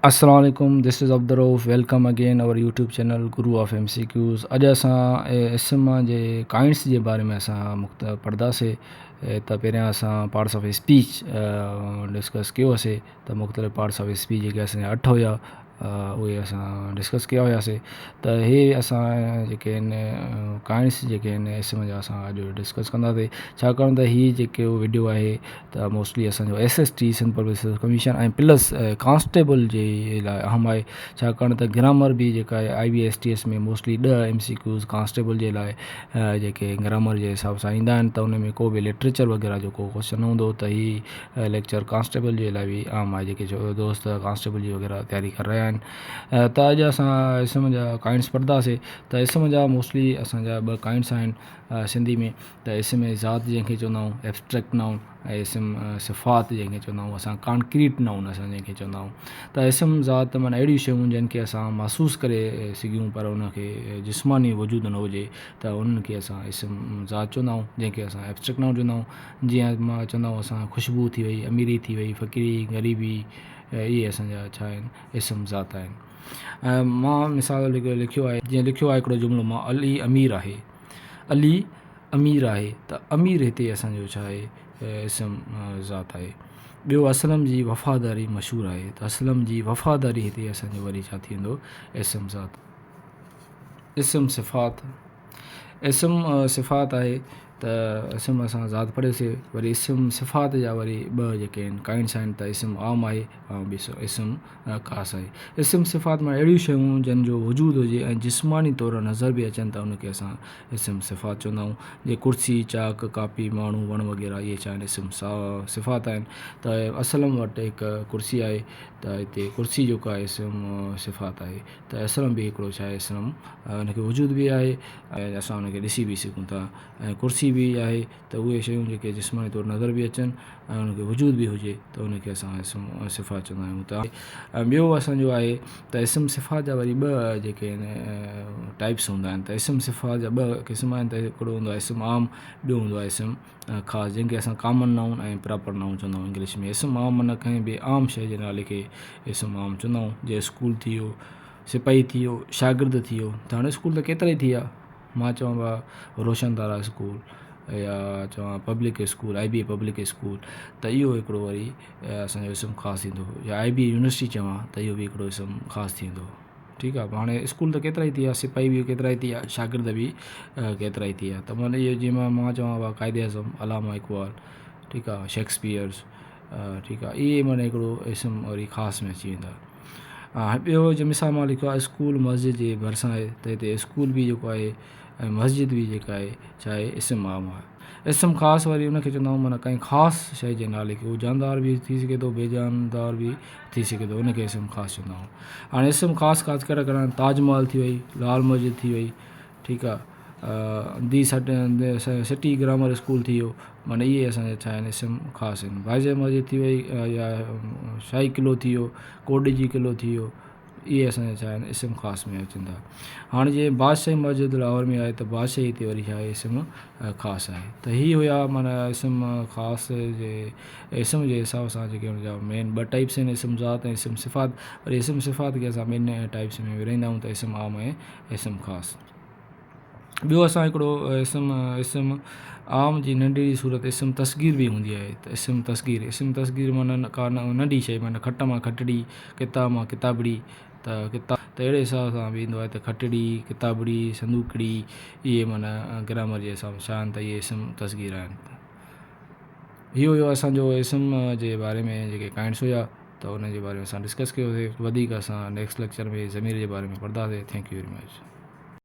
السلام عليڪم this is Abdul Rauf welcome again our YouTube channel Guru of M C Qs اڄ اسان اسم جي ڪائنڊس جي باري ۾ اسان مختلف پڙهنداسي ته پهريان اسان پارٽس آف اسپيچ ڊسڪس ڪيوسي ته مختلف پارٽس آف اسپيچ جيڪي اسان جا اٺ هيا اهي اسان ڊسڪس ڪيا هياسي ته هي اسان جيڪي آهن ڪائنڊس جيڪي آهن اسم جا اسان اڄ ڊسڪس ڪنداسي ڇاڪاڻ ته هي جيڪو وڊيو آهي ته موسٽلي اسانجو S S T Sindh public service commission ۽ plus constable جي لاء اهم آهي ڇاڪاڻ ته گرامر به جيڪا آهي I B S T S ۾ mostly ڏهه ايم سي ڪيوز ڪانسٽيبل جي لاء جيڪي گرامر جي حساب سان ايندا آهن ته ان ۾ ڪو به لٽريچر وغيره جو ڪو ڪوشچن نه هوندو ته هي ليڪچر ڪانسٽيبل جي لاء به عام آهي جيڪي دوست ڪانسٽيبل جي وغيره تياري ڪري رهيا آهن ته اڄ اسان اسم جا ڪائنڊس پڙهنداسي ته اسم جا موسٽلي اسان جا ٻه ڪائنڊس آهن سنڌي ۾ ته اسم ذات جنهن کي چوندا آهيون ايبسٽريڪٽ نائون ۽ اسم صفات جنهن کي چوندا آهيون اسان ڪانڪريٽ نائون اسان جنهن کي چوندا آهيون ته اسم ذات معنيٰ اهڙيون شيون جن کي اسان محسوس ڪري سگهون پر ان کي جسماني وجود نه هجي ته انهن کي اسان اسم ذات چوندا آهيون جنهن کي اسان ايبسٽريڪٽ نائون چوندا آهيون جيئن مان چوندا آهيون اسان خوشبو ٿي وئي اميري ٿي وئي فقيري غريبي اهي اسان جا ڇا آهن اسم ذات آهن ۽ مان مثال لکيو آهي جيئن لکيو آهي هڪڙو جملو مان علي امير آهي علي امير آهي ته امير هتي اسان جو ڇا آهي اسم ذات آهي ٻيو اسلم جي وفاداري مشهور آهي ته اسلم جي وفاداري هتي اسان جو وري ڇا ٿي ويندو اسم ذات اسم صفات اسم صفات آهي ته اسم اسان ذات پڙهيوسي وري اسم صفات جا وري ٻه جيڪي آهن ڪائنڊس آهن ته اسم عام آهي ۽ ٻي اسم خاص آهي اسم صفات مان اهڙيون شيون جن جو وجود هجي ۽ جسماني طور نظر به اچن ته ان کي اسان اسم صفات چوندا آهيون جي ڪرسي چاڪ ڪاپي ماڻهو وڻ وغيره اهي ڇا آهن اسم صفات آهن ته اسلم وٽ هڪ ڪرسي آهي ته هتي ڪرسي جيڪو آهي اسم صفات آهي ته اسلم به هڪڙو ڇا آهي اسلم ان کي وجود به آهي ۽ اسان ان کي ڏسي به سگهون ٿا ۽ ڪرسي به آهي ته اهي شيون جيڪي جسماني طور نظر به اچن ۽ ان کي وجود به هجي ته ان کي اسان اسم صفات چوندا آهيون ته ۽ ٻيو اسانجو آهي ته اسم صفات جا وري ٻه جيڪي آهن ٽائپس هوندا آهن ته اسم صفات جا ٻه قسم آهن ته هڪڙو هوندو آهي اسم عام ٻيو هوندو آهي اسم خاص جنهن کي اسان ڪامن نائون ۽ پراپر نائون چوندا آهيون انگلش ۾ اسم عام معنيٰ ڪنهن به عام شيء جي نالي کي اسم عام چوندا آهيون جيئن اسڪول ٿي ويو سپاهي ٿي ويو شاگرد ٿي ويو ته هاڻي اسڪول ته ڪيترا ئي ٿي ويا مان چوان ڀا روشن تارا اسڪول يا چوان public school I B A public school ته اهو هڪڙو وري اسانجو اسم خاص ٿيندو يا آء بي اي يونيورسٽي چوان ته اهو به هڪڙو اسم خاص ٿيندو ٺيڪ آ هاڻي اسڪول ته ڪيترا ئي ٿي ويا سپاهي به ڪيترا ئي ٿي ويا شاگرد به ڪيترا ئي ٿي ويا ته معنيٰ اهو جيئن مان چوان ها قائد اعظم علامه اقبال ٺيڪ آ شيڪسپيئرس ٺيڪ آ اهي معنيٰ هڪڙو اسم وري خاص ۾ اچي ويندا ها ٻيو جي مثال مان لکيو آ اسڪول مسجد جي ڀرسان آهي ته هتي اسڪول به جيڪو آهي ۽ مسجد به جيڪا آهي ڇا آهي اسم عام آهي اسم خاص وري ان کي چوندا آهيون معنيٰ ڪنهن خاص شيء جي نالي کي اهو جاندار به ٿي سگهي ٿو بي جاندار به ٿي سگهي ٿو ان کي اسم خاص چوندا آهيون هاڻي اسم خاص خاص ڪهڙا ڪهڙا آهن تاج محل ٿي وئي لال مسجد ٿي وئي ٺيڪ آهي the city grammar school ٿي ويو معنيٰ اهي اسانجا ڇا آهن اسم خاص آهن بائزي مسجد ٿي وئي يا شاهي قلعو ٿي ويو ڪوٽ ڏيجي قلعو ٿي ويو اهي اسان جا ڇا آهن اسم خاص ۾ اچن ٿا. هاڻي جيئن بادشاهي مسجد لاهور ۾ آهي ته بادشاهي هتي وري ڇا آهي اسم خاص آهي ته هي هيا معنيٰ اسم خاص جي اسم جي حساب سان جيڪي ان جا مين ٻه ٽائپس آهن اسم ذات ۽ اسم صفات وري اسم صفات کي اسان ٻن ٽائپس ۾ ورهائيندا آهيون ته اسم عام ۽ اسم خاص. ٻيو اسان هڪڙو اسم اسم عام جي ننڍڙي صورت اسم تصغير به هوندي آهي ته اسم تصغير اسم تصغير معنيٰ ڪا ننڍي شيء معنيٰ کٽ مان کٽڙي ڪتاب مان ڪتابڙي ته ڪتاب ته اهڙي حساب سان به ايندو آهي ته کٽڙي ڪتابڙي صندوقڙي اهي معنيٰ گرامر جي حساب سان ته اهي اسم تصغير آهن اهو هيو اسانجو اسم جي باري ۾ جيڪي ڪائنڊس هيا ته ان جي باري ۾ اسان ڊسڪس ڪيوسي وڌيڪ اسان نيڪسٽ ليڪچر ۾ ضمير جي باري ۾ پڙهنداسي thank you very much.